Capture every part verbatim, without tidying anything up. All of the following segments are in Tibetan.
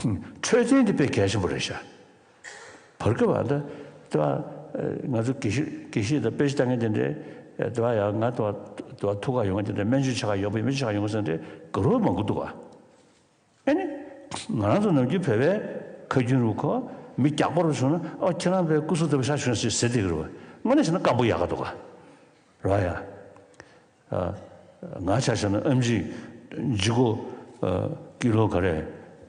འཕྲོད་བསྟེན་དེ་དཔེ་གལ་ཆེན་པོ་རེད་ཤག་བར་སྐབས་ཨ་ད་ལྟ་བ་ང་ཚོ་དགེ་བཤེས་དགེ་བཤེས་དང་དཔེ་ཆ་ལྟ་མཁན་དེ་འདྲས་ལྟ་བ་ཡང་ང་ལྟ་བ་ལྟ་བ་ཐུག་ག་ཡོང་མཁན་དེ་འདྲས་སྨན་བཅོས་བྱ་ག་ཡོང་པས་སྨན་བཅོས་བྱ་ག་ཡོང་ཟེར་འདྲས་དགའ་རབ་མང་པོ་འདུག་ག་ཨ་ནི། ང་རང་ཚོ་ནམ་རྒྱུན་བོད་པའི་ཁ་རྒྱུན་རུ་ཁོ་མི་རྒྱགས་པ་རུ་བྱུང་ན་ཨ་ཁྱེད་རང་བས་སྐུ་གཟུགས་ལྟ་བུ་ཤ་ཞུ་ན་ཞེས་ཟེར་བསྡད་ཀྱི་རེད་བ། དངོས་གནས་བྱས་ན་སྐམ་པོ་ཡག་ག་འདུག་ག་ར་ཡ། ང་ཆ་བཞག་ན་ཨེམ་ཆི་ལྗིད་ཁོག་ཀི་ལོ་ག་རེ་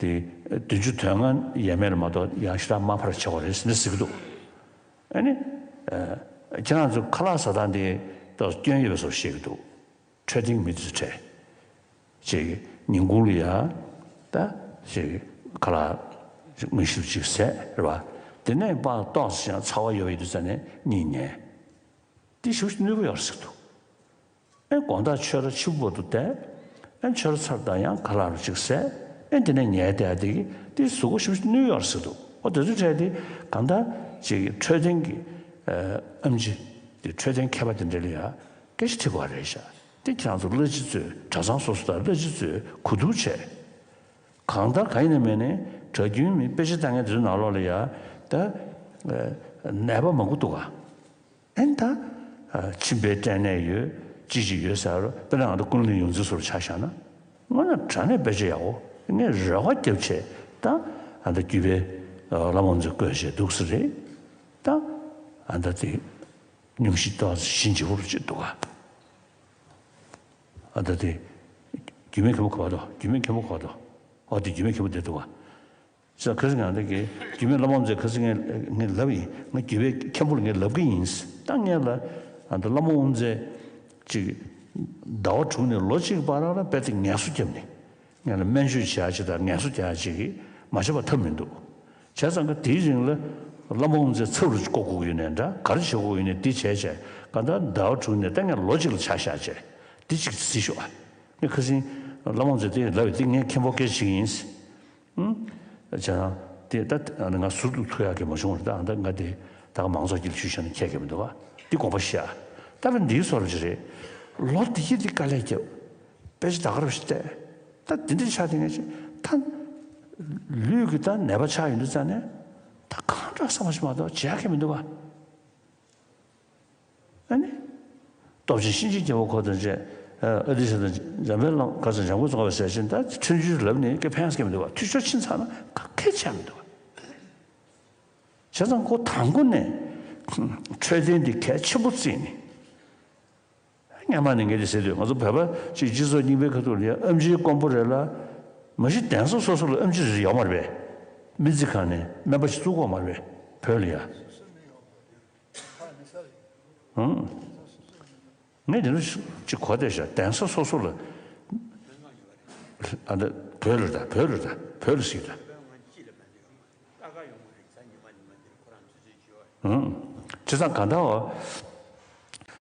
དེ་བདུན་ཅུ་དོན་ལྔ་ཡས་མས་ལ་མ་གཏོགས་ཡང་ཞེ་དྲག་དམའ་འཕར་ཆེ་བ་རེད་ཟེར་ནས་ཟེར་གྱི་འདུག་ཨ་ནི། ཁྱེད་རང་ཚོ་ཁ་ལག་ཟ་སྟངས་དེ་ཏོག་སྐྱོན་ཡོད་པའི་བཟོ་བཤད་ཀྱི་འདུག་འཕྲོད་བསྟེན་མི་དེ་ཚོ་ཁྲལ། ཅིག་ཉིན་གུང་ལ་ཡ་ད་ཅིག་ཁ་ལག་དངོས་གཞི་ཅིག་ཟས་རེད་བ། དེ་ནས་པ་ཏོག་ཙམ་ཡང་ཚ་བ་ཡོད་པ་ཡིན་དུས་ཙ་ནས་གཉིད་ཉལ། དེ་ཞེ་པོ་ནུས་པ་ཡོད་རེད་ཟེར་གྱི་འདུག་ཨེ་དགོང་དག་ཆོས་ར་ཕྱི་པོ་བར་དུ་བསྡད། ཨེ་ཆོས་ར་ཚར་དང་ཡང་ཁ་ལག་རུ་ཅིག་ཟས། ཨེ་དེ་ནས་ཉལ་བསྡད་དེ་གི་དེ་གཟུགས་པོ་ཞེ་པོ་ནུས་ཡོད་རེད་ཟེར་གྱི་འདུག་ཨོ་དེ་ཚོའི་གྲས་དེ་གང་ལྟར་ཅིག་འཕྲོད་བསྟེན་གྱི་ཨེམ་ཆི་དེ་འཕྲོད་བསྟེན་མཁས་པ་དེ་འདྲ་ལ་ཡ་སྐད་ཆ་དྲི་དགོས་རེད་ཤག་དེ་ཁྱེད་རང་ཚོ་གླ་སྤྱི་གཙོས་གྲྭ་ཚང་སོ་སོ་དང་གླ་སྤྱི་གཙོས་གོ་བསྡུར་བྱས། གང་ལྟར་གང་ཡིན་ནའི་མིན་ནའི་གྲྭ་རྒྱུན་མི་དཔེ་ཆ་ལྟ་མཁན་དེ་ཚོའི་ནང་ལོགས་ལ་ཡ་ད་ནད་པ་མང་པོ་འདུག་ག་ཨེ་ད་མཆིན་པའི་སྐྲན་ནད་ཡོད་ཅི་ཅི་ཡོད་ཟེར་རོ། དཔེར་ན་ང་ཚོ་ཀུན་གླེང་ཡོངས་འཛིན་སོགས་ཆ་བཞག་ན་དངོས་གནས་དྲང་གནས་དཔེ་ཆ་ཡག་པོ་ངས་རེ་བ་བརྒྱབ་བྱས་ད་ཨ་ད་རྒྱུད་པའི་བླ་མ་ཚོས་བཀོད་བྱས་འདུག་ས་རེད། ད་ཨ་ད་དེ། སྙུང་གཞི་ཏོག་ཙམ་ཞིབ་པོ་ཅིག་འདུག་ག་ཨ་ད་དེ། རྒྱུད་སྨད་མཁན་པོ་ག་པར་འདུག་རྒྱུད་སྨད་མཁན་པོ་ག་པར་འདུག་ཨོ་དེ་རྒྱུད་སྨད་མཁན་པོ་དེ་འདུག་ག་ས་ཁ་སང་ང་འདི་གི་རྒྱུད་སྨད་བླ་མ་མཛད་ཁ་སང་ངས་ངས་ལབ་ཡིན། ང་རྒྱུད་སྨད་མཁན་པོ་ལ་ངས་ལབ་གི་ཡིན། ད་ངས་ལ་ཨ་ད་བླ་མ་དབུ་མཛད་ཅིག་ཟླ་བ་དྲུག་ནས་ལོ་གཅིག་བར་ལ་རྦད་དེ་ངལ་གསོ་བརྒྱབ་ནས། ངས་ལ་སྨན་བཅོས་བྱེད་ཡག་ཅིག་དང་ངལ་གསོ་རྒྱག་ཡག་ཅིག་གིས་མ་བྱས་པ་ཐབས་མི་འདུག་བྱས་ཙང་ཀ་དེའི་རིང་ལ་བླ་མ་དབུ་མཛད་ཚབ་རུ་བསྐོ་དགོས་ཀྱི་ཡོད་ནའི་འདྲ། ག་རེ་བྱེད་དགོས་ཀྱི་ཡོད་ནའི་འདི་བྱས་བྱས་ག་ད་ཟླ་བ་དྲུག་ནས་ད་ངས་ལོ་གཅིག་ལ་ཆ་བཞག་བྱས་འདི་གཅིག་གཟིགས་ཤོག་ཨ་ངས་ཁ་སང་བླ་མ་དབུ་མཛད་དེ་ལབ་ཡོད། འདི་ངས་མཁན་པོ་སྐད་ཆ་བྱེད་ཀྱི་ཡིན། ཨུམ། བྱས་ཙང་དེ་ད་ང་ཟུར་དུ་ཐུག་ཡག་གི་མ་བྱུང་བ་རེད། ད་ད་ང་དེ་ད་ག་མང་ཚོགས་ཀྱི་ལ་ཞུས་བཞག་ན་ཁྱད་ག་མི་འདུག་བ། འདི་དགོངས་པ་བཞེས་ཨ། ད་ཕན་འདིའི་སོར་ཅི་རེད། ལོ་འདི་ཡི་འདི་དཀའ་ལས་བརྒྱབ། དཔེ་ཆ་ད་ག་རབ་ཞིག་བལྟས། ད་འདི་འདྲ་ཆགས་དེ་ངས་ཅི་ད། ལུས་ཀྱི་ད་ནད་པ་ཆགས་ཡོང་དུས་ཙང་ནས་ད་གང་འདྲ་བསམ་པ་ཞིག་མ་གཏོགས་བྱེད་ཡག་གི་མི་འདུག་བ། ཨ་ནི། སྟོབས་ཆེན་གཤིན་རྗེ་རྒྱལ་པོ་ཁོ་དང་བཅས་ཨ་ཏི་ཤ་དང་འཇམ་དཔལ་གླང་ག་ཚོད་འཇམ་མགོན་ཙོང་ཁ་པ་ཟེར་ཞིང་ད་ཁྲིམས་གཅོད་ལབ་ནས་སྐད་ཕན་སྐད་མི་འདུག་བ། འཐུས་ཤོར་ཕྱིན་ཚར་ན་ག་གེ་ཆགས་མི་འདུག་བ། བྱས་ཙང་ཁོ་དང་པོ་ནས་འཕྲོད་བསྟེན་འདི་གལ་ཆེན་པོ་བརྩིས་ནས། སྔན་མ་ནས་ངས་འདི་ཟེར་དུས་ང་ཚོ་བོད་པ་ཅིག་སྤྱི་ཚོགས་རྙིང་པའི་ཁ་ཐུག་ལ་ཡང་ཨེམ་ཆིའི་དཀོན་པོ་རེད་ལ། མ་གཞི་གདན་ས་སོ་སོ་ལ་ཨེམ་ཆི་རེ་ཡོད་མ་རེད་པས། སྨན་རྩིས་ཁང་ནས་སྨན་པ་ཞིག་བཙུགས་ཀྱི་ཡོད་མ་རེད་པས་བོད་ལ་ཡ། ཧུང་། ངས་དེ་འདྲ་ཅིག་གོ་བསྡད་ཤག་གདན་ས་སོ་སོ་ལ། ཨ་འདི་བོད་ལ་ད་བོད་ལ་ད་བོད་ལ་ཟིག་ད། ཧུང་། བྱས་ཙང་གང་ལྟར་བ།